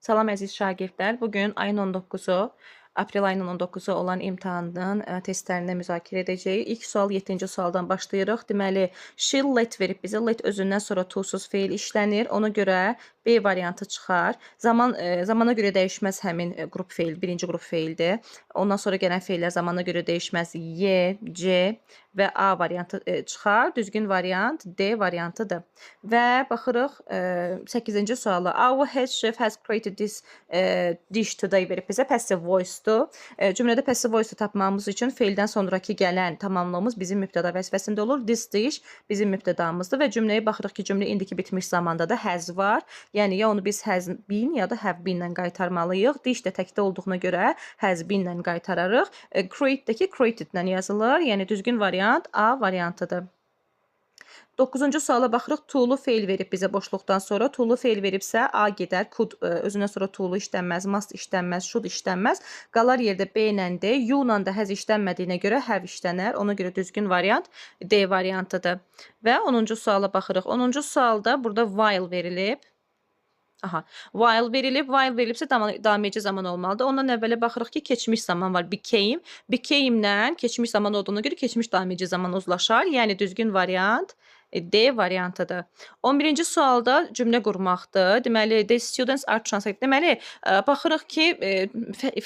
Salam əziz şagirdlər. Bu gün ayın 19-u, aprel ayının 19-u olan imtahanın testlərini müzakirə edəcəyik. İlk sual 7-ci sualdan başlayırıq. Deməli, she let verib bizə. Let özündən sonra to-suz feil işlənir. Ona görə B variantı çıxar. Zamana görə dəyişməz həmin qrup feil, birinci qrup feildir. Ondan sonra gələn feillər zamana görə dəyişməz. Y, C və A variantı çıxar. Düzgün variant D variantıdır. Və baxırıq 8-ci suala. Our head chef has created this dish today verib bizə. Passive voice-dur. Cümlədə passive voice-u tapmamız üçün feildən sonrakı gələn tamamlamamız bizim mübtəda vəzifəsində olur. This dish bizim mübtədamızdır və cümləyə baxırıq ki, cümlə indiki bitmiş zamanda da has var. Yəni ya onu biz has been ya da have been-lə qaytarmalıyıq. Dish də təkdə olduğuna görə has been-lə qaytararıq. Create-dəki created-lə yazılır. Yəni düzgün variant A variantıdır. 9-cu suala baxırıq. To-lu feil verib bizə boşluqdan sonra. To-lu feil veribsə A gedər. Could özündən sonra to-lu işlənməz, must işlənməz, should işlənməz. Qalar yerdə B ilə D, you-la da has işlənmədiyinə görə have işlənər. Ona görə düzgün variant D variantıdır. Və 10-cu suala baxırıq. 10-cu sualda burada while verilib. Aha, while verilib, while verilibsə davam edici zaman olmalıdır. Ondan əvvələ baxırıq ki, keçmiş zaman var. Became. Became-lə keçmiş zaman olduğuna görə keçmiş davam edici zaman uzlaşar. Yəni düzgün variant D variantıdır. 11-ci sualda cümlə qurmaqdır. Deməli, the students are translated. Deməli, baxırıq ki,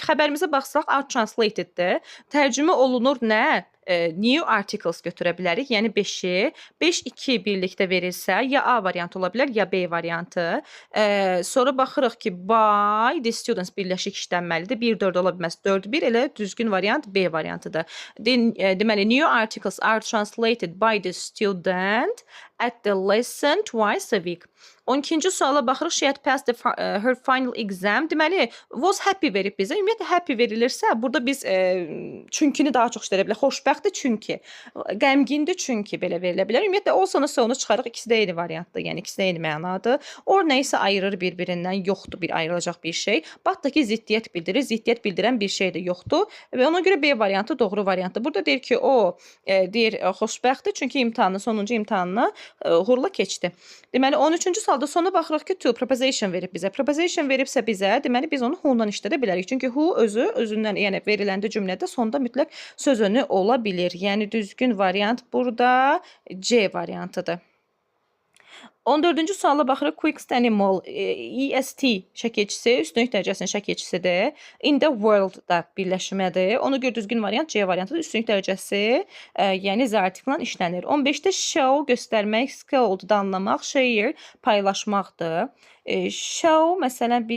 xəbərimizə baxsaq are translated-dir. Tərcümə olunur nə? New articles götürə bilərik. Yəni 5-i. 5 2 birlikdə verilsə, ya A variantı ola bilər, ya B variantı. Sonra baxırıq ki, by the students birləşik işlənməlidir. 1 4 ola bilməz. 4 1 elə düzgün variant B variantıdır. Deməli, new articles are translated by the student at the lesson twice a week. 12-ci suala baxırıq. She had passed her final exam. Deməli, was happy verib bizə. Ümumiyyətlə happy verilirsə, burada biz çünkini daha çox işlədə bilərik. Xoşbəxtdir çünki, qəmgindir çünki belə verilə bilər. Ümumiyyətlə also-nu so-nu çıxarıq. İkisi də eyni variantdır. Yəni ikisi də eyni mənadır. Or nə isə ayırır bir-birindən. Yoxdur bir ayrılacaq bir şey. But-dakı ziddiyyət bildirir. Ziddiyyət bildirən bir şey də yoxdur. Və ona görə B variantı doğru variantdır. Burada deyir ki, o deyir xoşbəxtdir çünki imtahanı, sonuncu imtahanını uğurla keçdi. Deməli 13-cü sualda sona baxırıq ki, to preposition verib bizə. Preposition veribsə bizə, deməli biz onu who-dan işlədə bilərik. Çünki who özü özündən, yəni veriləndə cümlədə sonda mütləq söz önü ola bilir. Yəni düzgün variant burada C variantıdır. 14-cü suala baxırıq. Quickest animal EST şəkilçisi, üstünlük dərəcəsinin şəkilçisidir. In the world da birləşmədir. Ona görə düzgün variant C variantıdır. Üstünlük dərəcəsi, yəni the article işlənir. 15-də show göstərmək, scold danlamaq, share paylaşmaqdır. Show məsələn bir